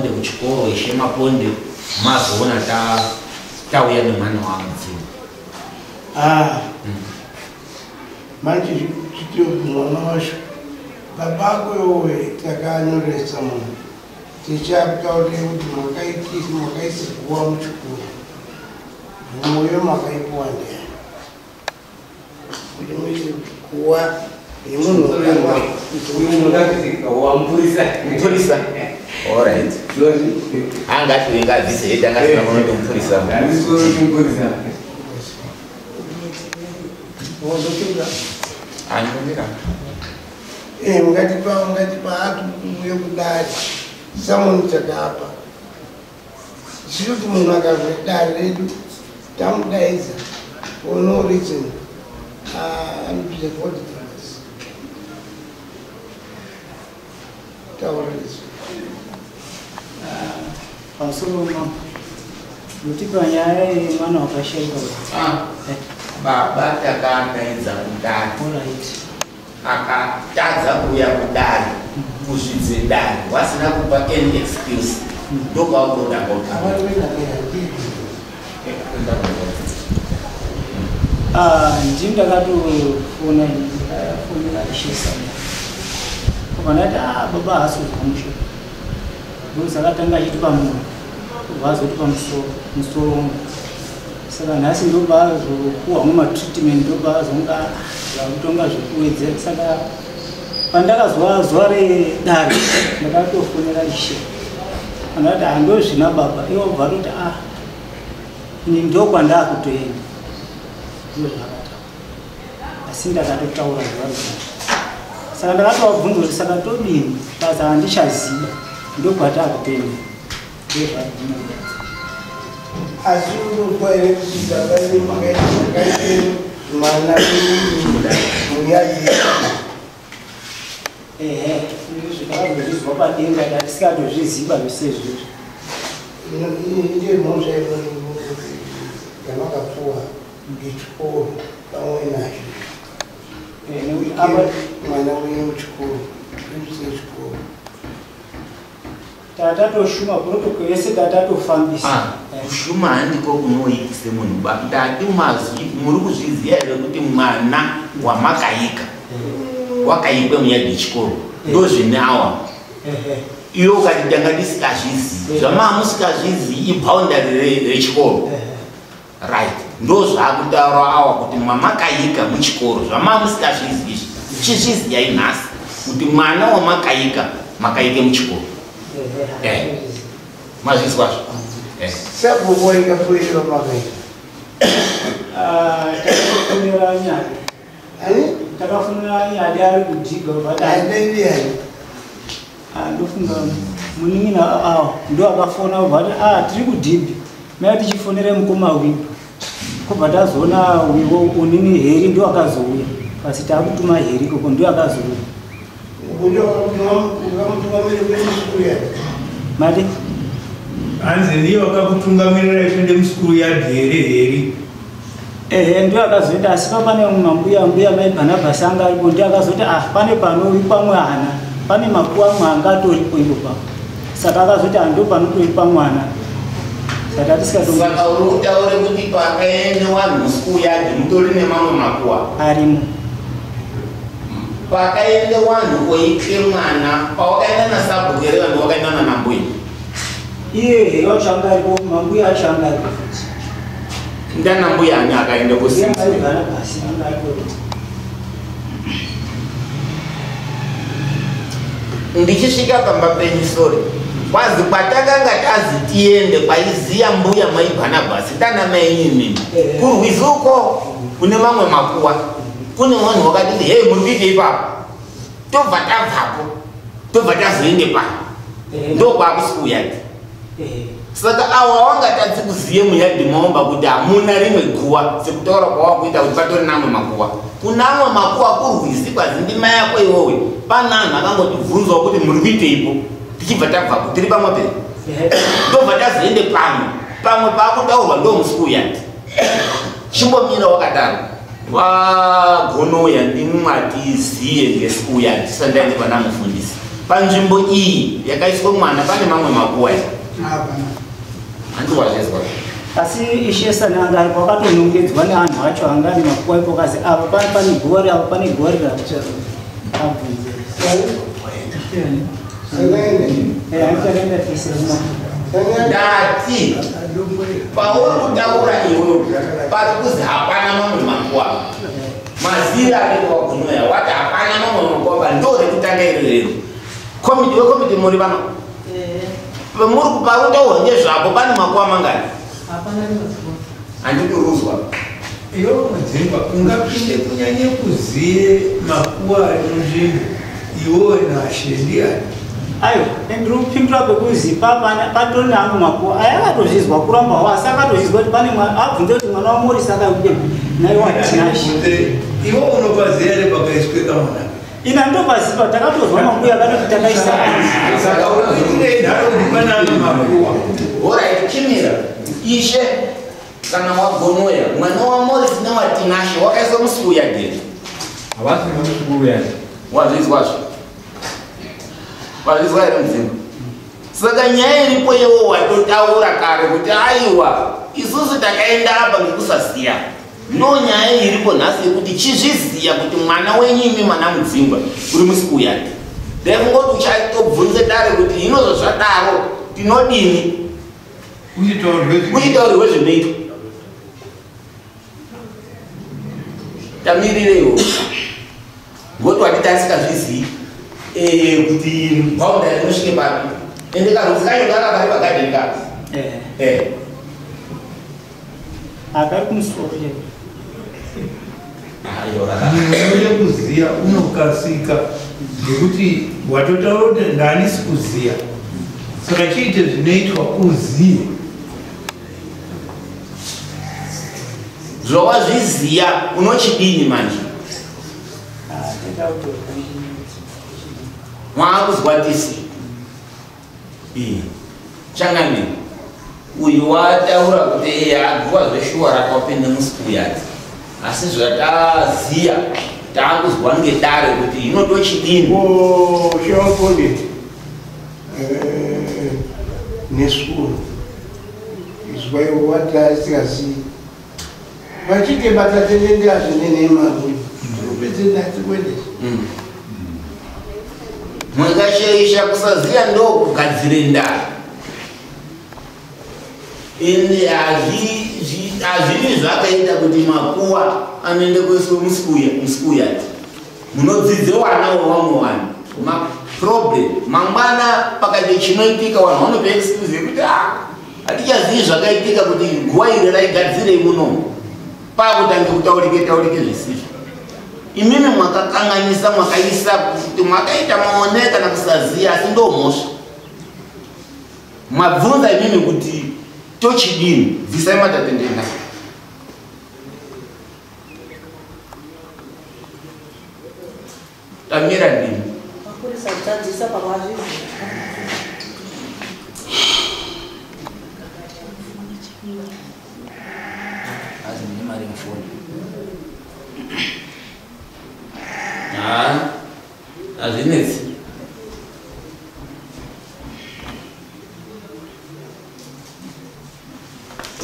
Maponde kuchikoro, Ishe Maponde, mazoona tauya nemwana wamudzimu. Ah. Manje chitiyo mwana wacho babako yowe takanyoresa munhu tichakutaurire kuti makaisa guwa muchikoro, mwoyo makaipuwa ndiyani kuti muise guwa yemunhu. Mupurisa. Alright, angati wengabvise hedi angasina kunoti mupurisa. Andimira. Mungatipa hatu uye kudare samunhu takapa zviri kuti munhu akabva dare redu tamudaidza for no reason, anopinda politics taura izvi. Pamusoro mama, notipa nyaya yemwana wakashaika. Ah, baba takadaidza kudare, akatadza kuuya kudare, kuzvidze dare wasina kupa any excuse, ndokwakuda. Ndini ndakatofona, ndakafonera ishesana kubva ndati, "Ah, baba haasi kuzwa mushe." Ndokuti akatanga achitipa munhu, kubva azotipa musoro, musoro. Saka nhasi ndobva azopuhwa matreatment, ndobva azonga zvakutonga zvekuwedzera. Saka pandakazwa zuva redare ndakatofonera ishe, andati, "Handozvina baba." Ivo bva toti, "Ah, ini ndokwandakutoenda." Ndo zvakataura, asi ndakatotaura zuva redare. Saka ndakatovabvunza kuti saka todini basa, handichaziva, ndokwatakutoenda, ndozvadinoda. Asi unozwa here kuti baba venyu makaita zvakaite mwana muyadhi? Ehe, ndakazozvizwa padenga, tatisikatozviziva zvose izvozvo. Ndiyo mhosva yamakapuwa ngechikoro pamwe nacho. Nekuti apa mwana wenyu muchikoro, chikoro. Tatatoshuma protocol yese, tatatofambisa. Kushuma handiko kunoitise munhu ba. Ndati mazwi, muri kuzviziva here kuti mwana wamakaika wakaikwe muyadhi yechikoro, ndozvine awa? Iwe ukati tanga tisikazvizii, zvamaa musikazvizii iboundary rechikoro, right? Ndo zvakutaura awa kuti mamakaika muchikoro, zvamaa musikazvizii izvi, chizviziyai nhasi kuti mwana wamakaika makaike muchikoro. Mazvizwazvo. Sabhuku waikafoirwa makaita? Takafonera Nyadi. Ani? Takafonera Nyadi ari kudhiga. Aidaidiani? Ndofunga munin'ina awo ndo akafona, ubva ati, "A, tiri kudhibhi." Maya tichifonera mukoma wipo, kubva tazoona wiwo unini heri ndo akazouya, asi taakutuma heri ikoko, ndo akazouya. Ukamutungamirira kuenda muschool yard? Mati? Hanzi ndiye wakakutungamirira kuende muschool yard here, heri? Ehe, ndo akazoita, asi papane mambuya, mbuya mai Bhanabhasi anga aripo, ndiye akazoti, "Ah, pane panoikwa mwana, pane makuwa amwe anga atoripo ipo papo." Saka akazoti ando panotoikwa mwana, saka tisikato. Saka uri kutaure kuti pakaende vanhu muschool yard mutori nemamwe makuwa? Arimo. Pakaende vanhu koike mwana, pawakaenda nasabhuku here, vanhu wakaenda nanambuya? Iye heri wacho anga aripo, mambuya acho anga aripo futi. Ndanambuya ani akaenda? Mbuya kusi mai Bhanabhasi anga aripo. Ndichisvika pamba penyu, sorry, kwazi kwatakanga tazi tiende kwaiziya mbuya mai Bhanabhasi ndana mai imimi, kurwizi uko kune mamwe makuwa, kune vanhu vakatiti, "Hei, muri kuite ipapo?" Tobva tabvapo, tobva tazoende pano, ndokwakuschool yard. Saka awa wangatadzi kuziye muyadhi maomba kuti hamuna rimwe guwa, sekutaura kwawakuita kuti patori namwe makuwa. Kuna amwe makuwa kurwizi kwazi ndima yako iwowe, pana anhu akangotibvunzawo kuti muri kuiteipo, tichibva tabvapo tiri pamwe pe, ndobva tazoende pamwe, pamwe paakutaurwa ndo muschool yard. Chimbomira wakadaro, vagonoya, ndimwatiziye ngeschool yard, tisandaende pana mufundisi. Panzvimbo iyi yakaiswa mwana pane mamwe makuwa here? Hapana. Handiti wazvizwa? Asi ishe Sanyanga aripo akatonongedzwa neanhu acho anga ane makuwa ipo kazi apa pane guva ava pane guva riri abvunze. Ndati pauri kutaura iwewe pari kuzi hapana mamwe makuwa. Mazira ariko wagunoya wati hapana mamwe makuwa ndo rekutanga iri rero. Komiti wekomiti muri pano. Muri kuparutaurwa ngezvapo pane makuwa mangani? Hapana makuwa. Handidi ruzwa. Iwe mudzimba ungapinde kunyanye kuziye makuwa ari munzvimbo iwewe nashe ndiani? Aiwa, ndiri kupindura pekuzi patori neamwe makuwa aya akatozvizwa kurambawo asi akatozvizwa kuti pane abvunze kuti mwana waMorris akabude naye waTinashe. Iwe unopaziya here pakaiswe kamwana? Ina ndopaziva takatozwa makuwa akatoti takaisa. Saka unoitire nharo kuti pane amwe makuwa. Alright, chimira. Ishe kana wagonoya mwana waMorris newaTinashe wakaiswa musikuya gere. Havasi musikuya. Wazvizwazvo. Wazvizwa here mudzimba? Saka nyaya iripo iwo watotaura kare kuti aiwa isusu takaenda apa ngekusaziya. No nyaya iripo nhasi yekuti chizviziya kuti mwana wenyu imi mwana mudzingwa uri musikuya. Ndekungoti uchatobvunze dare kuti hino zvadaro tinodini? Uchitaurwe zvinoitwa. Tamirireiwo. Ngoti wati tasikazviziyi kuti boundary inosvike papi. Ende karudzi kacho kanga kari pagadheni kako. Akari kumusoro chaipo. Munhu kuziya unokasika ngekuti watotaura kuti ndandisi kuziya. Saka chiite zvinoitwa uziye. Zvawazviziya unochidini manje? Mwaakuzwa tisi. Changamire. Uyu wataura kuti iye aguwa zveshuwa rakapinda musikuyadzi. Asi zvataziya taakuzwa ngedare kuti hino tochidini. Shawapone nesukuru izwa iwo watasingaziyi vachite batatendende azvinenemaruyi tinopedze ndatikwendesa. Mwakashaisha kusaziya ndo kugadzire ndaa. Ende hazvii zvakaita kuti makuwa anoende kuiswa musikuyadzi. Munodzidze wana wevamwe vanhu. Maproblem mangwana pakati chinoitika vanhu vanopa excuse yekuti hatichazii zvakaitika kuti guwa iri raigadzirei munomu. Pakutange kutaurike taurike zvisizvo. Imimi mwakakanganisa mwakaisa kuti mwakaita maone kana kusaziya asi ndo mhosva. Mwabvunza imimi kuti tochidini, bvisai matatendenda. Tamira ndini. Mapurisa kudzadzisa pamazvizi. Azi ndine mari mufoni. Hazvinetsi.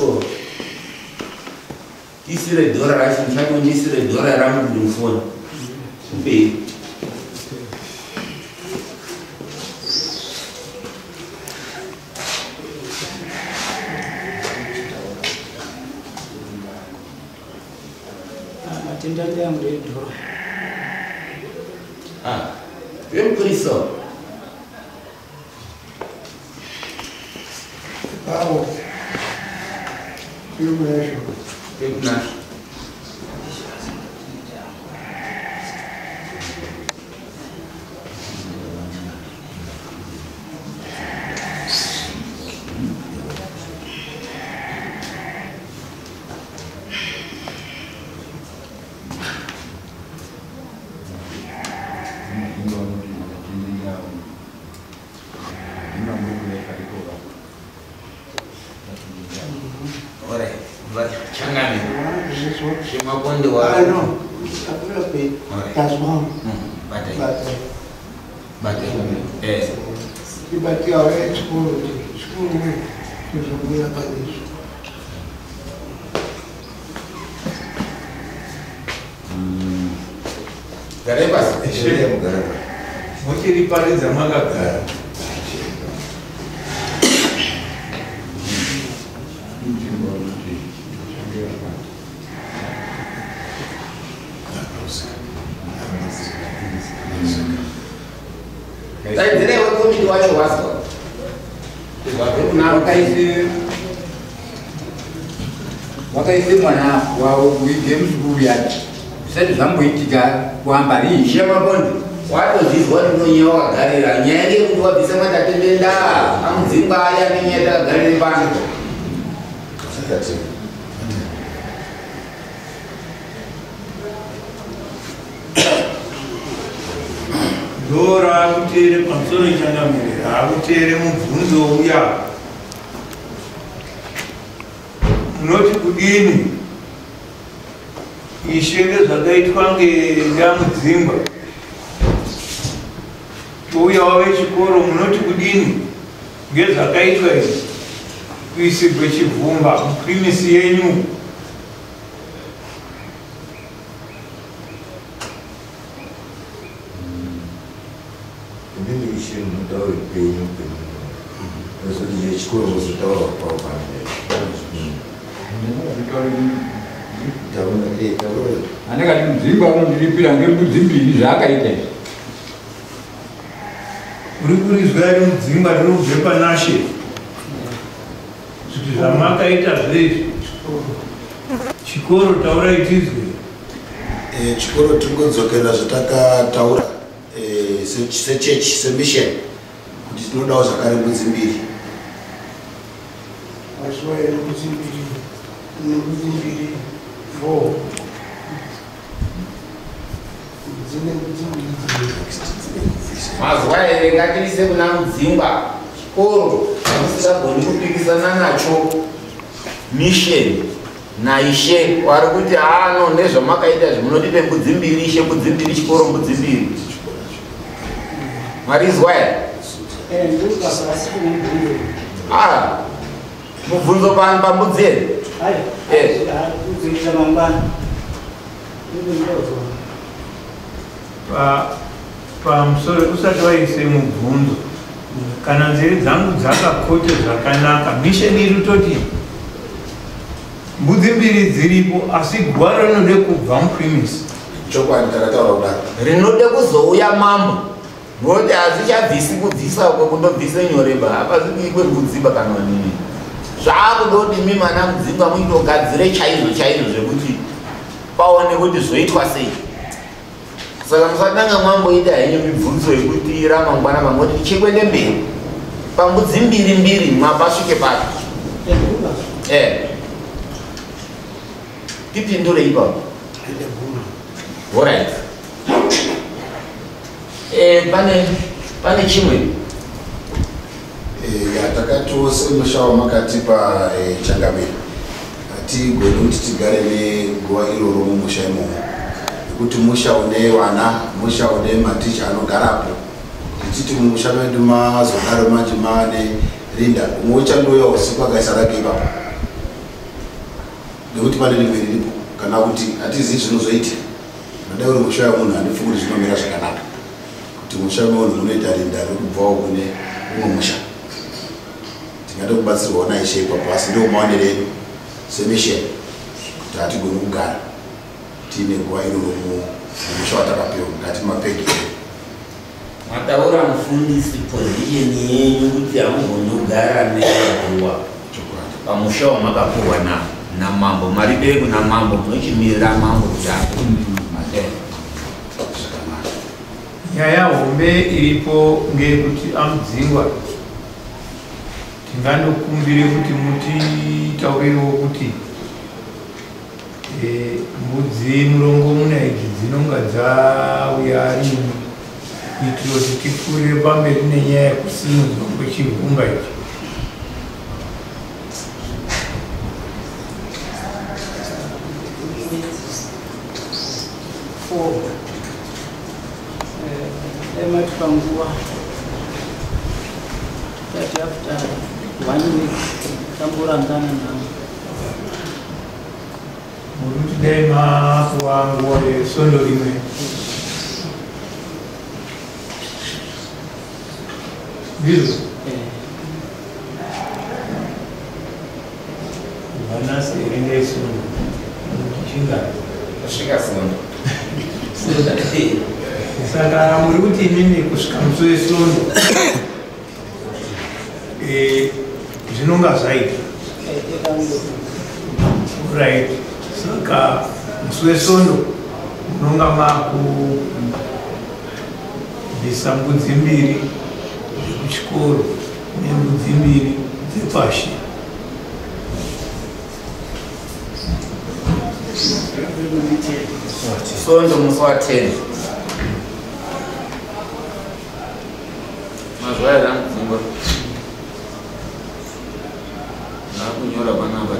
Oh. Isire dhora racho, ndichati dhora rangu kuti mufoni. Upei. Matenda yangu ndedhora. Vemupurisa. Pavo. Tiri Tekunasho. Ibatia chikoro chikoro chizomira panizvo. Garai pasi. Muchiriparidza makagara. Taidzirai wekomiti wacho wazwa. Wakaise mwana wavo kuige musukuru yake zvisati zvamboitika kuamba rii. Shemabondi watozvizwa ndinonyewa wakagarira nyaya ngeyekuti wabvisa matatendenda amudzingwa aya nenyaya takagarire pano. Ndora kuteere pamusoro changamire, akuteere mubvunzo uya. Munoti kudini? Ishe ngezvakaitwa ngeamudzingwa. Touyawo vechikoro munoti kudini ngezvakaitwa izvi? Kuisigwe chivhumba muprimisi yenyu. Anekati mudzingwa unondiripira ngembudzi mbiri zvaakaita izvi. Uri kurizwa iri mudzingwa riri kubve panashe kuti zvamakaita zveizvi. Chikoro taurai tizwe. Chikoro tingodzokera zvatakataura sechechi semission kuti tinodawo zvakare mbudzi mbiri. Mazuva embudzi mbiri nembudzi mbiri 4. Dzine mbudzi mbiri. Mazuva ere ngatiise kuna mudzingwa chikoro musingagoni kupikisana nacho mission naishe wari kuti ano nezvamakaita zvimunotipe mbudzi mbiri ishe mbudzi mbiri chikoro mbudzi mbiri. Marizwa here? Mubvunzo pambudzi here? Pamusoro usati waise mubvunzo, kana nzeve dzangu dzakakote zvakanaka, misheni iri toti mbudzi mbiri dziripo asi guva rinode kubva muprimisi. Chokwadi takataura kudaro. Rinode kuzouya mambo. Ngokuti hazvichabvisi kubvisa uko kundobvise nyore ba hapazvibikwe mbudzi ba kana nini. Zvaakuda kuti imi mana mudzingwa muitogadzire chaizvo chaizvo zvekuti paone kuti zvoitwa sei. Saka musatanga mwamboita henyu mibvunzo yekuti ramangwana mangoti tichikwende mberi. Pambudzi mbiri mbiri mwapasvike papi. Tipindure ipapo. Alright. Pane chimwe. Takatiwo semusha wamakatipa changamire hatigoni kuti tigare neguva iroro mumusha imomo nekuti musha une vana, musha une maticha anogarapo. Tichiti mumusha medu mazogaro manje maane rinda umwe uchandouya usiku akaisa rake ipapo nekuti pane rimwe riripo kana kuti hatizivi zvinozoitika. Madai uri musha wemunhu handifungi kuti zvinomira zvakanaka kuti musha wemunhu unoita rinda rekubvawo kune umwe musha. Tingade kubatsirwawo naishe ipapo asi ndiwo maonero edu semisheni kuti hatigoni kugara tiine nguva iroro mumusha watakapiwa mukati mapegi edu. Mataura mufundisi position yenyu kuti hamugoni kugara neguva pamusha wamakapiwa namambo. Mari kuna mambo munochimirira mambo kuti ape. Nyaya hombe iripo ngeyekuti amudzingwa tingandokumbire kuti mutitaurirewo kuti mbudzi murongomuna idzi dzinonga dzauya rini kuitira kuti tipfuurire pamberi nenyaya yekusimudzwa kwechivhumba ichi. Vatipa nguva tati after 1 week tamborangana navo. Muri kuti dai mapuwa nguva yesvondo rimwe. Ndizvo? Vanasi rine svondo chingani? Kusvika svondo. Saka muri kuti imimi kusvika musi wesvondo zvinonga zvaita. Right. Saka musi wesvondo munonga makubvisa mbudzi mbiri dzekuchikoro nembudzi mbiri dzepashe. Svondo musi wa 10. Mazuva aya amudzingwa. Ndakunyora panapa 10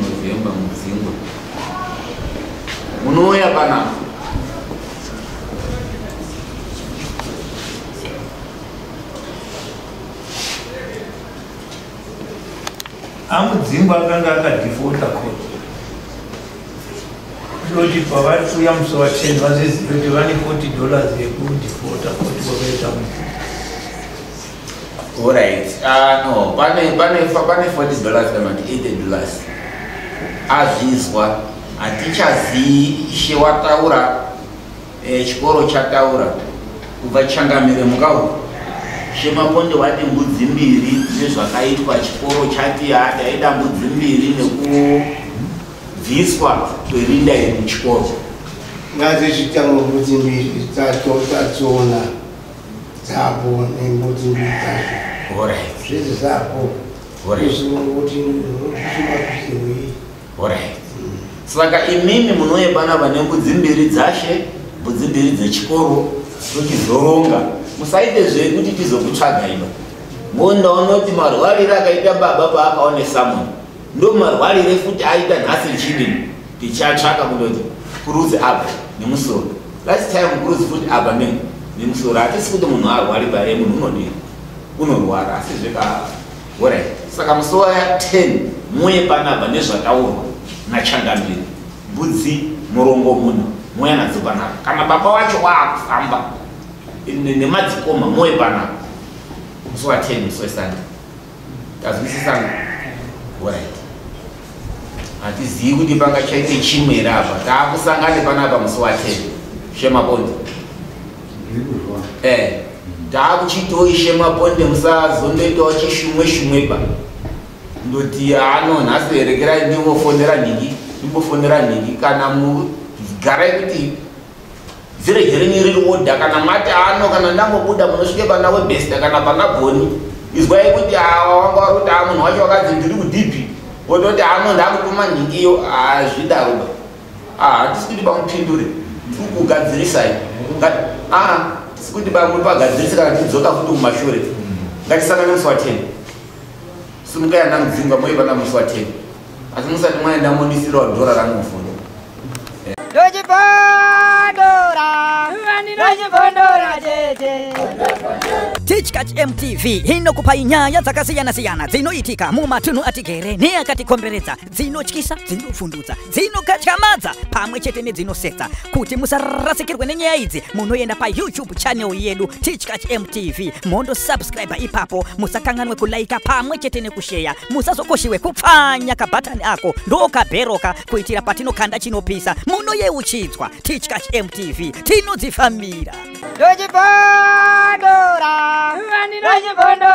November mudzingwa. Munouya panapa. Amudzingwa akanga akadefaulta court. Ndoti pavari kuuya musi wa 10 vazizive kuti vane $40 yekudefaulta court kwakaita munhu. Alright. No, pane $40 kana kuti $80. Azvizwa hatichazii ishe wataura, chikoro chataura kubva changamire mukau. Shemaponde wati mbudzi mbiri nezvakaitwa chikoro chati taida mbudzi mbiri nekubviswa kwerinda iri muchikoro. Ngazichitanga mbudzi mbiri tadziona dzapo nembudzi mbiri dzacho. Alright. Zvese zvapo. Alright. Alright. Saka imimi munouye panapa nembudzi mbiri dzashe, mbudzi mbiri dzechikoro, tochizoronga. Musaite zvekuti tizokutsvaga iba. Mondaona kuti marwarire akaita baba paakaone samoni ndo marwarire futi aita nhasi chidini. Tichatsvaka kundoti kuruzi apa nemusoro. Last time kuruzi futi apa nemusoro. Hatisi kuti munhu arwari bare, munhu unodini unorwara asi zveka. Alright. Saka musi wa 10 muye panapa nezvataurwa nachangamire. Mbudzi murongo muno muya nadzo panapa. Kana baba wacho waakufamba nemadzikoma muye panapa musi wa 10 musi weSunday. Tazwisisana? Alright. Hatizivi kuti pangachaite chimwe here apa. Taakusangane panapa musi wa 10. Shemaponde. Taakuchitawo Shemaponde musazondoitawo chishumwe shumwe pa. Ndoti ano nhasi rekerai ndimbofonera nhingi, ndimbofonera nhingi. Kana mugarai kuti vhireji renyu riri order, kana mati ano kana ndangobuda munosvike pana Webester kana pana Boni. Izwai kuti awa wanga wari kuti munhu wacho wakadzi ndiri kudhipi. Wototi ano ndakutuma nhingi iyo, hazvidaro ba. Hatisi kuti pamupindure, tiri kugadzirisai. Tisi kuti pamupagadzirise kana tidzoka futi kumashure. Ngatisangane musi wa 10. Simukai ana Mudzingwa muye pana musi wa 10. Asi musati mwaenda mondisirawo dhora rangu mufoni. Tichkach MTV inokupai nyaya dzakasiyana-siyana dzinoitika mumatunhu atigere neakatikomberedza, dzinotyisa, dzinofundutsa, dzinokatyamadza pamwe chete nedzinosetsa. Kuti musarasikirwe nenyaya idzi, munoenda pa YouTube channel yedu Tichkach MTV, mondo subscribe ipapo, musakanganwe kulaika pamwe chete nekusheya, musazokoshiwe kupfanya kabhatani ako ndokabheroka kuitira patinokanda chinopisa. Munoyeuchidzwa Tichkach MTV, tinodzifambira. Ndochibondora, ndochibondora.